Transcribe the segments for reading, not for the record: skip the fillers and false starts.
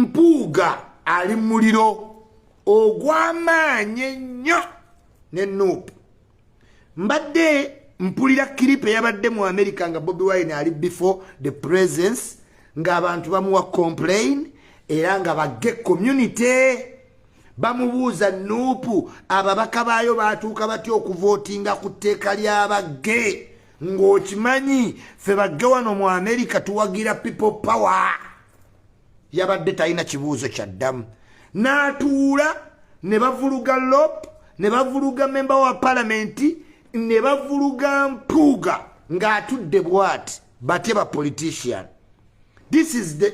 Mpuuga ali muliro ogw'amaanyi ennyo ne NUP. Mbadde mpulira clip eyabadde mu America nga Bobi Wine ali before the presence, ng'abantu bamuwa complain era nga ba gay community bamubuuza, NUP ababaka baayo batuuka batya okuvootinga ku tteeka ly'aba gay, ng'okimanyi ffe ba gay wano mu America tuwagira People Power? Yabadde talina kibuuzo kyaddamu, n'atuula ne bavuluga LOP, ne bavuluga memba wa palamenti, ne bavuluga Mpuuga ng'atudde bw'ati. Batye ba politician? This is the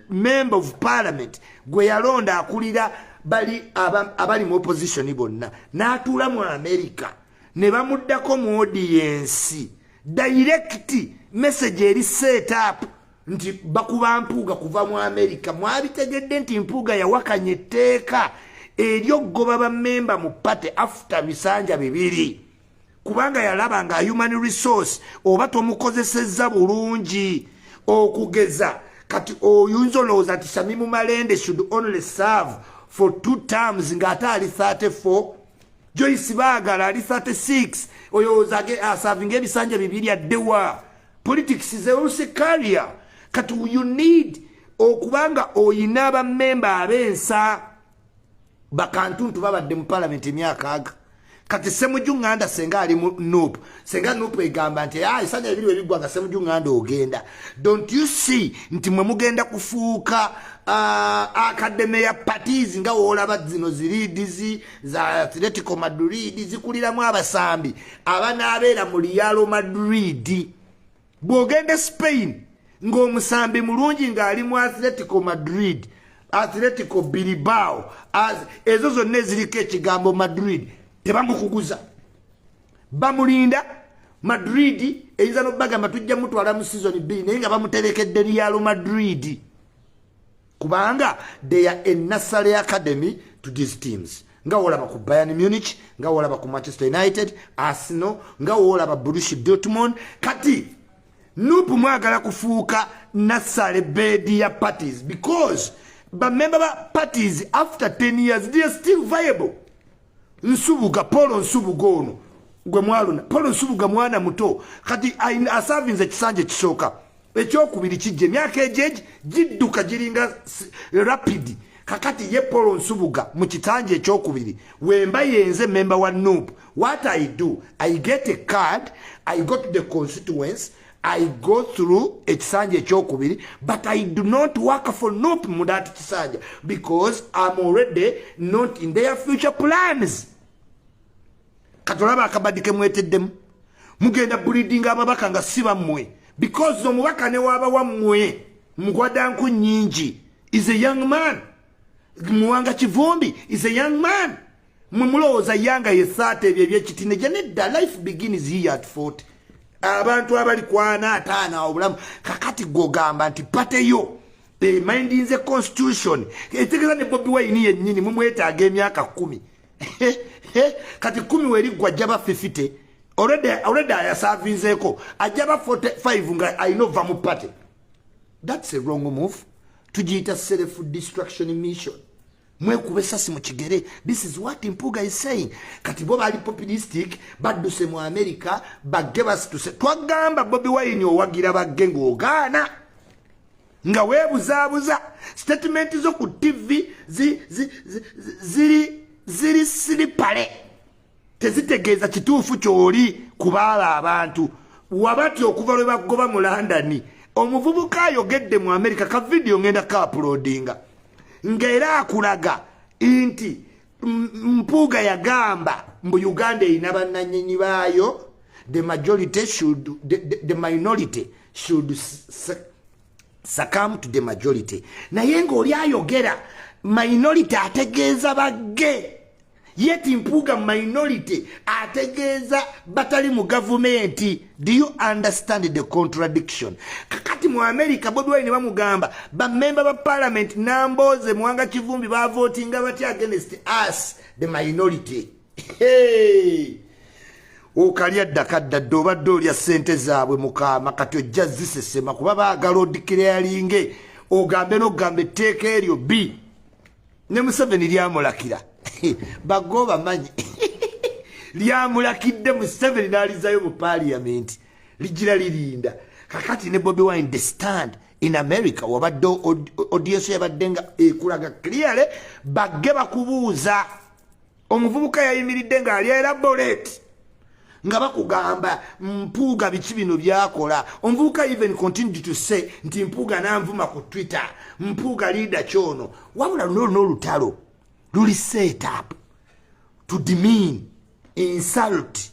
member of parliament gwe yalonda akulira bali abali mu opposition bonna, n'atuula mu America ne bamuddako mu audience. Direct message eri set up nti bakuba Mpuuga kuva mu America. Mwabitegedde nti Mpuuga yawakanya etteeka eryoggoba bammemba mu party after bisanja 2, kubanga yalaba nga human resource oba tomukozesezza bulungi. Okugeza kati oyinza olowooza nti Shamimu Malende should only serve for two terms ng'ate ali 34, Joyce Baagala ali 36. Oyowooza aservinga ebisanja 2 addewa? Politics is also career. Kati you need okubanga oyina abammemba ab'ensa. Bakantuntu babadde mu parliament emyaka aga. Kati Semuju Nganda senga ali mu NUP, senga NUP egamba nti, "Ah, esanja 2 webigwa nga Semuju Nganda ogenda," don't you see nti mwe mugenda kufuuka academy ya parties, nga woolaba zino zi Leeds za Atletico Madrid zikuliramu abasambi abanaabeera mu Real Madrid? Bw'ogenda Spain ng'omusambi mulungi ng'ali mu Atletico Madrid, Atletico Bilbao, ezo zonna eziriko ekigambo Madrid, tebamukuguza, bamulinda. Madrid eyinza nobagamba, "Tujja mutwala mu season 2," naye nga bamuterekedde Real Madrid, kubanga they are a nursery academy to these teams, nga wolaba ku Bayern Munich, nga wolaba ku Manchester United, Arsenal, nga wolaba Borussia Dortmund. Kati NUP mwagala kufuuka nursery bed ya parties, because bamemba ba parties after 10 years they are still viable. Nsubuga, Paul Nsubuga ono gwe mwaluna, Paul Nsubuga mwana muto kati aservinze ekisanja ekisooka, ekyokubiri kijja. Emyaka egyegi gidduka, giringa rapid. Kakati ye Paul Nsubuga mu kisanja ekyokubiri, wemba yenze memba wa NUP, what I do, I get a card, I go to the constituents, I go through ekisanja ekyokubiri, but I do not work for NUP mu that kisanja because I'm already not in their future plans. Kati olaba akabadi kemweteddemu, mugenda breedinga ababaka nga si bammwe, because omubaka ne waaba wammwe mugwadanku nnyingi is a young man. Muwanga Kivumbi is a young man. Mwe mulowooza yanga ye 30, ebyo ebyekitineja nedda. Life begins here at 40. Abantu abali kwana 50 obulamu. Kakati gwogamba nti party yo emendinze constitution, etegeeza ne Bobi Wine yennyini mumwetaaga emyaka 10. Kati 10 weriggwa ajja ba 50 already, ayaservinzeeko ajja ba 45 nga alina ova mu party. That's a wrong move. Tugiyita self destruction mission. Mwekuba esasi mu kigere. This is what Mpuga is saying. Kati bo bali populistic, badduse mu America, ba gay basituse. Twagamba Bobi Wine owagira ba gay ng'ogaana, nga weebuzaabuza. Statement zo ku TV ziri slippery, tezitegeeza kituufu kyoli kubaala abantu wabatya okuva lwe bagoba mu London. Omuvubuka ayogedde mu America, ka video ngenda kauploadinga, ng'era akulaga nti Mpuuga yagamba mbu Uganda erina bannanyini baayo, the majority should the minority should succumb to the majority. Naye ng'oli ayogera minority ategeeza ba gay, yet Mpuuga minority ategeeza batali mu gavumenti. Do you understand the contradiction? Kakati mu America Bobi Wine bamugamba, bamemba ba parliament Namboze, Muwanga Kivumbi bavotinga batya against us, the minority? Hey! Okalya ddaka dda, obadde olya ssente zaabwe mukaama, kati ojja zisesema kuba baagala odeclaringe. Ogambe n'okugamba etteeka eryo b ne Museveni lyamulakira bago bamanyi lyamulakidde Museveni n'alizayo mu Parliament, ligira lirinda. Kakati ne Bobi Wine, the stand in America, wabadde audience yabadde nga ekulaga clearly bagge bakubuuza. Omuvubuka yayimiridde ng'ali elaborate nga bakugamba Mpuuga biki bino byakola. Omuvubuka even continued to say nti Mpuuga nanvuma ku Twitter, Mpuuga leader kyono. Wabula luno luno olutalo luli set up to demean, insult,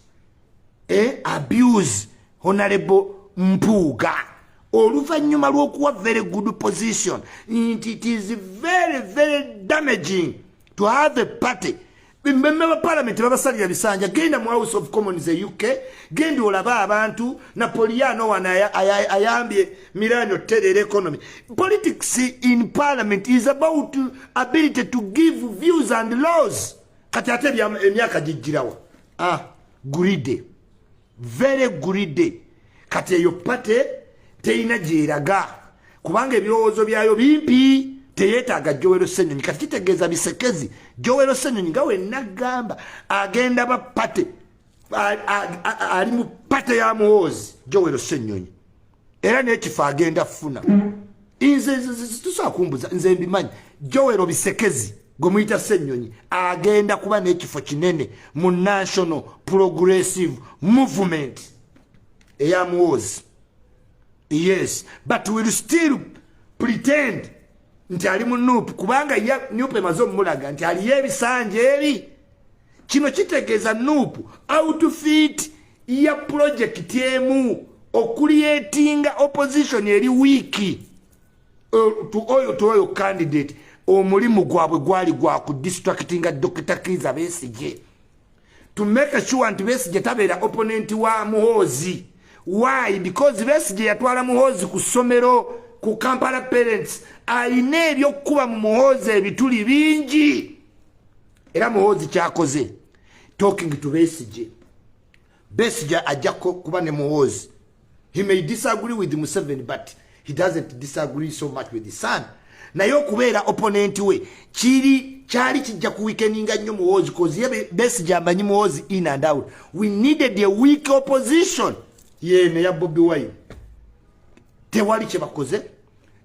abuse Honorable Mpuuga oluvannyuma lw'okuwa very good position nti it is very, very damaging to have a party. Member Parliament babasalira bisanja. Genda mu House of Commons e UK, genda olabe abantu. Napoliano wano ayambye Miranyo terera economy. Politics in Parliament is about ability to give views and laws. Kati ate emyaka gijjirawa? Ah, greedy, very greedy. Kati eyo party teyina gyeraga kubanga ebirowoozo byayo bimpi, teyeetaaga Joel Ssenyonyi. Kati kitegeeza bisekezi Joel Ssenyonyi nga wenagamba agenda ba party, ali mu party ya Muhoozi. Joel Ssenyonyi era n'ekifo agenda funa. Nze tusobola kumbuza, nze mbimanyi. Joel Bisekezi gwe muyita Ssenyonyi agenda kuba n'ekifo kinene mu National Progressive Movement eya Muhoozi. Yes, but will still pretend nti ali mu NUP kubanga NUP emaze omulaga nti aliyo ebisanja eri. Kino kitegeeza NUP outfit ya project emu okucreatinga opposition eri weak to oyo candidate. Omulimu gwabwe gwali gwa kudistractinga Dr. Kiza Besigye to make sure nti Besigye tabeera opponent wa Muhoozi. Why? Because Besigye yatwala Muhoozi ku ssomero ku Kampala Parents. Alina ebyokukuba mu Muhoozi ebituli bingi, era Muhoozi kyakoze talking to Besigye. Besigye ajja kuba ne Muhoozi. He may disagree with Museveni, but he doesn't disagree so much with the son. Naye okubeera opponent we kiri kyali kijja kuweakeninga nnyo Muhoozi, 'cause ye Besigye amanyi Muhoozi in and out. We needed a weak opposition yene ya Bobi Wine. Tewali kyebakoze,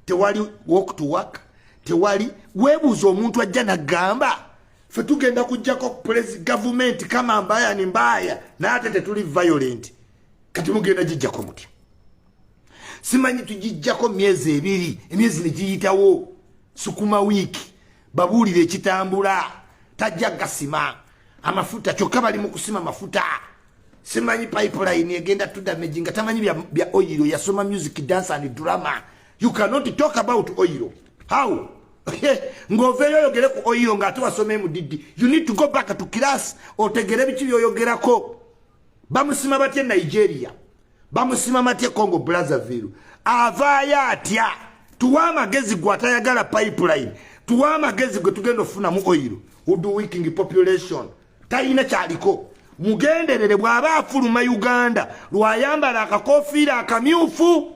tewali walk to work, tewali. Weebuuza omuntu ajja nagamba fe tugenda kujjako gavumenti kama mbaya ni mbaya, naye ate tetuli violent. Kati mugenda gijjako mutya? Simanyi tugijjako myezi 2, emyezi negiyitawo, sukuma wiiki babuulire ekitambula tajja gasima amafuta. Kyokka bali mu kusima mafuta. Simanyi pipeline egenda tudamage nga tamanyi bya oil. Yasoma music, dance and drama. You cannot talk about oil. How ng'oveeyo oyogere ku oil ng'ate wasoma MDD? You need to go back to class otegere biki byoyogerako. Bamusima batya Nigeria? Bamusima batya Congo Brazzaville? Avaayo atya? Tuwe amagezi gwe atayagala pipeline, tuwe amagezi gwe tugenda ofunamu oil. Would weakening population talina kyaliko. Mugenderere bw'aba afuluma Uganda lwayambala akakofiira akamyufu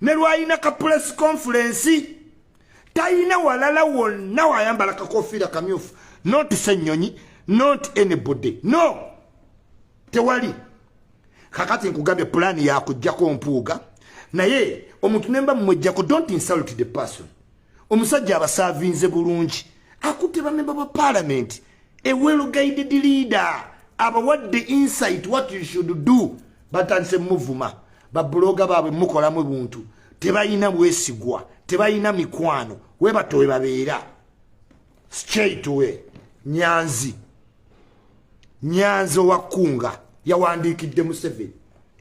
ne lwalina ka press conference. Talina walala wonna wayambala kakofiira kamyufu. Not Ssenyonyi, not anybody, no, tewali. Kakati nkugambye pulaani yakujjako Mpuuga, naye omuntu nemba mumwejjako, don't insult the person. Omusajja abasaavinze bulungi, akutte bamemba ba Parliament, a well guided leader, abawadde insight what you should do. Batandise muvuma bablogger baabwe, mukolamu buntu. Tebalina bwesigwa, tebalina mikwano, webato we babeera straight way. Nyanzi, Nyanzi owakunga yawandiikidde Museveni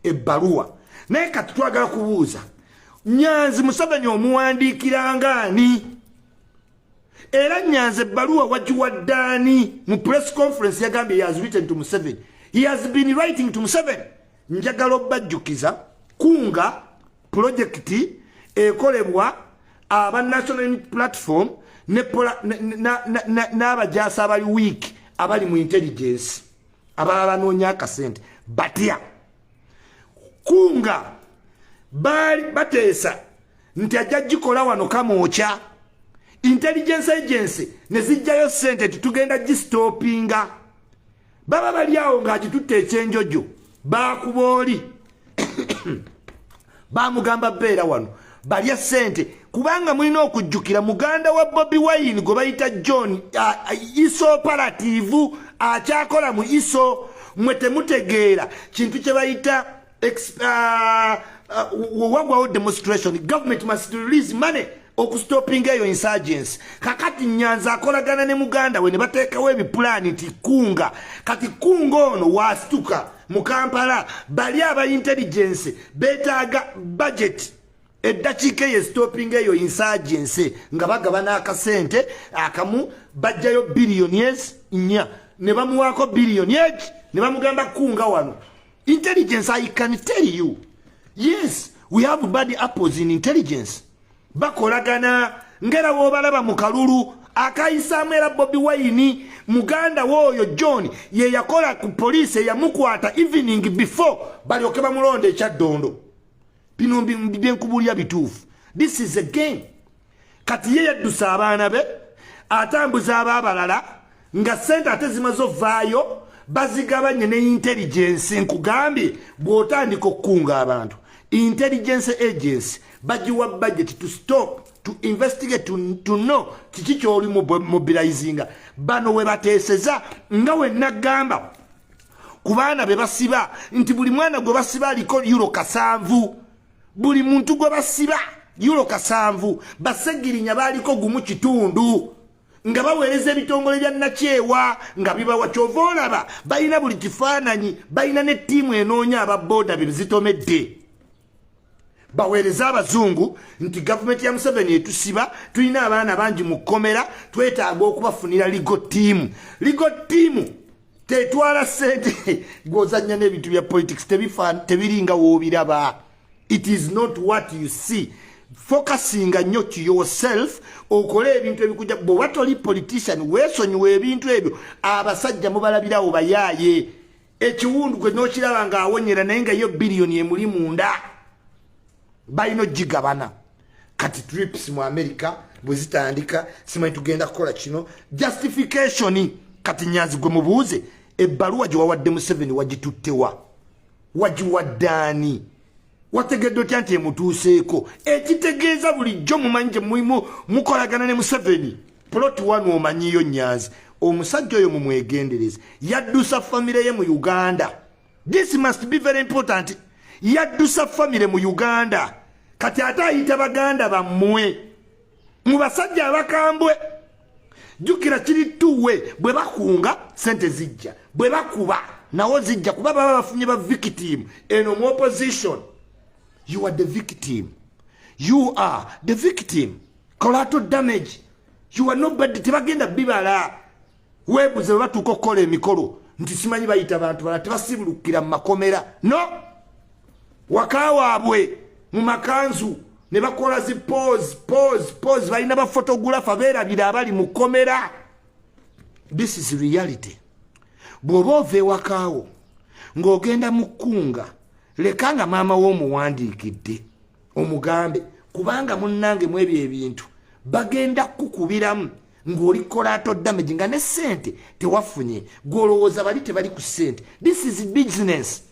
ebbaluwa, naye kati twagala kubuuza Nyanzi, Museveni omuwandiikiranga ani? Era Nyanzi ebbaluwa wagiwadde ani? Mu press conference yagambye he has written to Museveni. He has been writing to Museveni. Njagala obbajjukiza kunga project ekolebwa aba National Unity Platform n'abajaasi abali weak, abali mu intelligence, ababa banoonya akasente batya. Kunga baali bateesa. Nti ajja gikola wano Kamwokya. Intelligence agency ne zijjayo sente nti tugenda gistopinga. Baba bali awo ng'agitutte ekyenjojo, baakuba oli, bamugamba beera wano, balya sente. Kubanga mulina okujjukira, muganda wa Bobi Wine gwe bayita John, ISO operative, akyakola mu ISO. Mwe temutegeera kintu kye bayita wagwawo demonstration, government must release money okustopinga eyo insurgency. Kakati Nyanza akolagana ne muganda we ne bateekawo ebipulaani nti kunga. Kati kunga ono wasituka mu Kampala, bali aba intelligence beetaaga budget eddakiika eyo stopping eyo insurgency, nga bagabana akasente akamu. Bajjayo billions 4 ne bamuwaako biliyoni egi ne bamugamba kunga wano. Intelligence, I can tell you, yes, we have bad apples in intelligence. Bakolagana ngera wobalaba mu kalulu akayisaamu. Era Bobi Wine, muganda wooyo John ye yakola ku poliisi eyamukwata evening before balyoke bamulonda ekyaddondo. Bino byenkubulya bituufu. This is a game. Kati ye yaddusa abaana be, atambuza abaabalala nga sente ate zimaze ovaayo, bazigabanye ne intelligence. Nkugambye, bw'otandika okukunga abantu, intelligence agency bagiwa budget to stop, to investigate, to know kiki kyoli mobilizinga. Bano we bateeseza nga we nagamba ku baana be basiba nti buli mwana gwe basiba aliko euro 70, buli muntu gwe basiba euro 70. Basegirinya baaliko 1.5 nga baweereza ebitongole bya nakyewa nga bibawa. Kyova olaba balina buli kifaananyi, balina ne ttiimu enoonya ababooda bye zitomedde, baweereze abazungu nti gavumenti ya Museveni etusiba, tulina abaana bangi mu kkomera, twetaaga okubafunira legal team. Legal team tetwala sente. Gwozanya n'ebintu bya politics, tebiringa woobiraba. It is not what you see. Focusinga nnyo to yourself, okole ebintu ebikujja. Bw'oba toli politician, weesonyiwa ebintu ebyo. Abasajja mubalabirawo bayaaye, ekiwundu gwe n'okiraba ng'awonyera, naye nga yo biliyoni emuli munda balina ogigabana. Kati trips mu America bwe zitandika, simanyi tugenda kukola kino, justification. Kati Nyanzi gwe mubuuze, ebbaluwa gye wawadde Museveni wagituttewa? Wagiwadde ani? Wategedde otya nti emutuuseeko? Ekitegeeza bulijjo mumanyi gye mulimu mukolagana ne Museveni. Plot one omanyiyo Nyanzi, omusajja oyo mumwegendereze. Yaddusa famire ye mu Uganda. This must be very important. Yaddusa famire mu Uganda, kati ate ayita baganda bammwe mu basajja abakambwe. Jjukira kiri tuwe, bwe bakunga sente zijja, bwe bakuba nawo zijja, kuba baba bafunye ba victim eno mu opposition. You are the victim, you are the victim, collateral damage. You are nobody, tebagenda bibala. Weebuze bwe batuuka okukola emikolo nti simanyi bayita bantu bala, tebasibulukira mu makomera no waka waabwe mu makanzu ne bakola zi pose, pose, pose. Balina ba photographer, beerabira abali mu kkomera. This is reality. Bw'oba ova ewakaawo ng'ogenda mu kkunga, leka nga maama w'omuwandiikidde, omugambe, kubanga munnange mu ebyo ebintu bagenda kukubiramu ng'oli collateral damage, nga ne sente tewafunye. Gwolowooza bali tebali ku sente. This is business,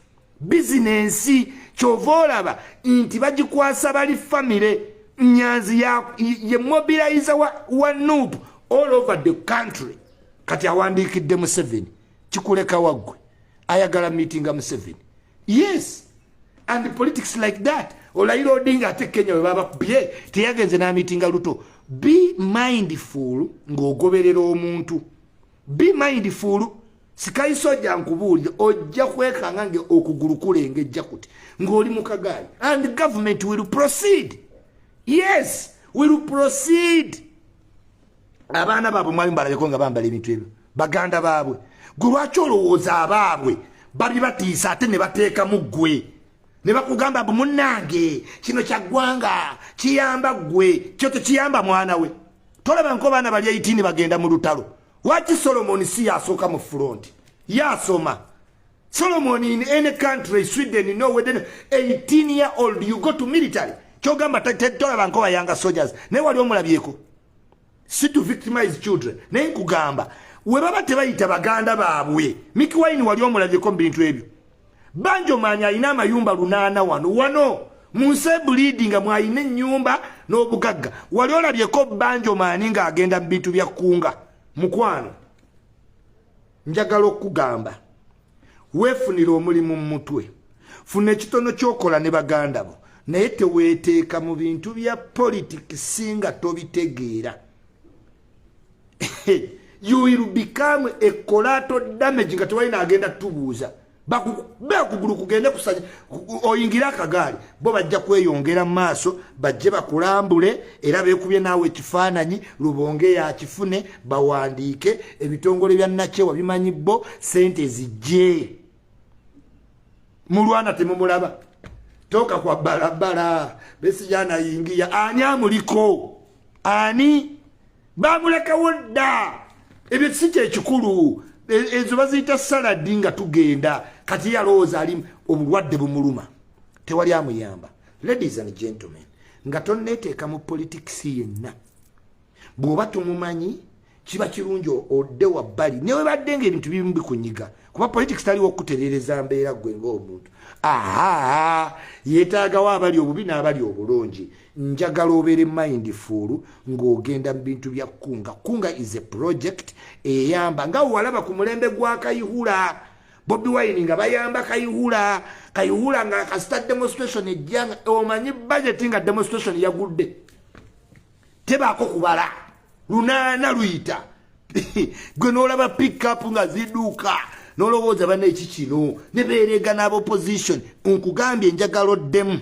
business. Kyova olaba nti bagikwasa bali famire. Nyanzi ye mobilizer wa NUP all over the country. Kati awandiikidde Museveni, kikuleka waggwe ayagala meetinga Museveni. Yes, and politics like that. Raila Odinga ate Kenya we babakubye teyagenze n'amitinga Ruto. Be mindful ng'ogoberera omuntu, be mindful. Sikaisojja nkubuulire, ojja kwekanga nge okugulu kulengejja kuti ng'oli mu kagaali. And government will proceed, yes, will proceed. Abaana baabwe mwali mubalabeko nga bambala ebintu ebyo, baganda baabwe. Gwe lwaki olowooza abaabwe babibatiisa ate ne bateekamu ggwe ne bakugamba mbu munnange kino kya ggwanga kiyamba ggwe, kyo tekiyamba mwana we? Tolaba nko baana bali 18 bagenda mu lutalo. Lwaki Solomon si yasooka mu front? Yasoma Solomon in any country, Sweden, Norway, then 18 year old you go to military. Kyogamba tolaba nkoba Young Soldiers, naye wali omulabyeko? Si to victimize children, naye nkugamba we baba tebayita baganda baabwe. Mikie Wine wali omulabyeko mu bintu ebyo? Banjomaanyi alina amayumba 800 wano wano mu nsi ebulidi nga mwalina ennyumba n'obugagga. Wali olabyeko Banjomaani ng'agenda mu bintu bya kkunga? Mukwano, njagala okugamba, weefunira omulimu mu mutwe, funa ekitono kyokola ne baganda bo, naye teweeteeka mu bintu bya politics nga tobitegeera. You will become a collateral damage nga tewalina agenda tubuuza. Bakugulu kugende kusanya oyingire akagaali, bo bajja kweyongera mu maaso, bajje bakulambule era beekubye naawe ekifaananyi, Lubonge yakifune, bawandiike ebitongole bya nakyewa bimanyi bo sente zijje. Mulwana temumulaba toka kwa balabala besijana yingia. Ani amuliko? Ani bamulekawo dda? Ebyo si kyekikulu. Ezo baziyita saladi nga tugenda. Kati yalowooza ali obulwadde bumuluma, tewali amuyamba. Ladies and gentlemen, nga tonneeteeka mu politics yenna, bw'oba tumumanyi, kiba kirungi odde wabbali, newebadde nga ebintu bimu bikunyiga, kuba politics taliwo okutereereza mbeera gwe ng'omuntu. Aha, yeetaagawo abali obubi n'abali obulungi. Njagala obeere mindful ng'ogenda mu bintu bya Kunga. Kunga is a project eyamba nga walaba ku mulembe gwa Kayihura, Bobi Wine nga bayamba Kayihura. Kayihura nga kasita demonstration ejjanga, omanyi budget nga demonstration yagudde, tebaako kubala 800 luyita gwe n'olaba pickup nga ziduuka, n'olowooza banna eki kino ne beerega n'abopposition. Nkugambye, njagala oddemu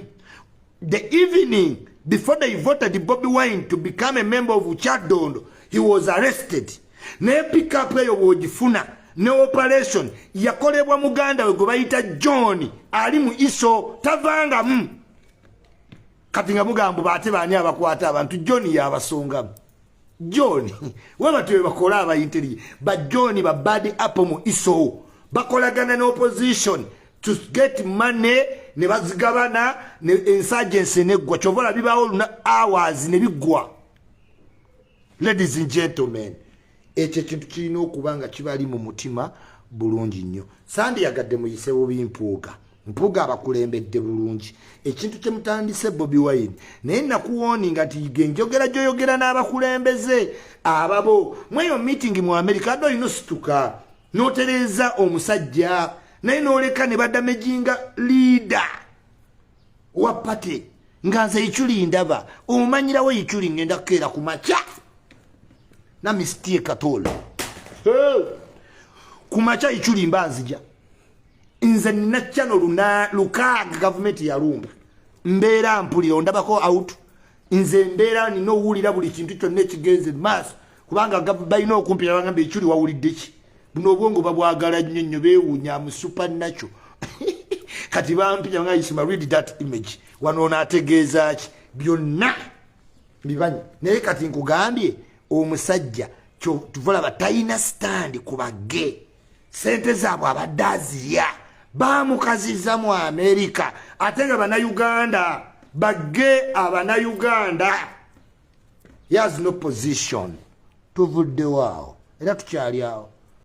the evening before they voted Bobi Wine to become a member of Kyadondo, he was arrested. Naye pickup eyo bw'ogifuna ne operation yakolebwa muganda we gwe bayita John, ali mu ISO, tavangamu. Kati nga mugamba baate baani abakwata abantu? John yabasongamu. John webatyo bebakola aba intelligence ba John ba bad apple mu ISO bakolagana ne opposition to get money ne bazigabana ne insurgency neggwa. Kyova olaba bibaawo luna hours ne biggwa. Ladies and gentlemen, ekyo ekintu kirina okuba nga kibali mu mutima bulungi nnyo. Sandiyagadde muyise bubi Mpuuga. Mpuuga abakulembedde bulungi ekintu kyemutandise Bobi Wine, naye nakuwoninga nti genjogera gyoyogera n'abakulembeze ababo mweyo meeting mu America, adde olina osituka n'otereeza omusajja, naye n'oleka ne badamaginga leader wa party. Nga nze Ichuli ndaba omanyirawo Ichuli, ngenda kukeera ku makya namistie katola ku makya. Ichuli mba nzija, nze nina channel 600 gavumenti yalumba, mbeera mpulira ondabako out. Nze mbeera nina owulira buli kintu kyonna ekigenze maaso, kubanga balina okumpira bagamba, "Ekyuli wawulidde ki?" Buno obwongo babwagala nnyo nnyo, beewuunya mu supernatural. Kati bampira nga, "Isima, read that image wano, ono ategeeza ki?" Byonna bibanyi. Naye kati nkugambye, omusajja tuvulaba talina stand ku bagge, sente zaabwe abadde azirya, bamukaziza mu Amerika, ate nga Bannayuganda bagge Abannayuganda. He has no position. Tuvuddewo awo era tukyali awo.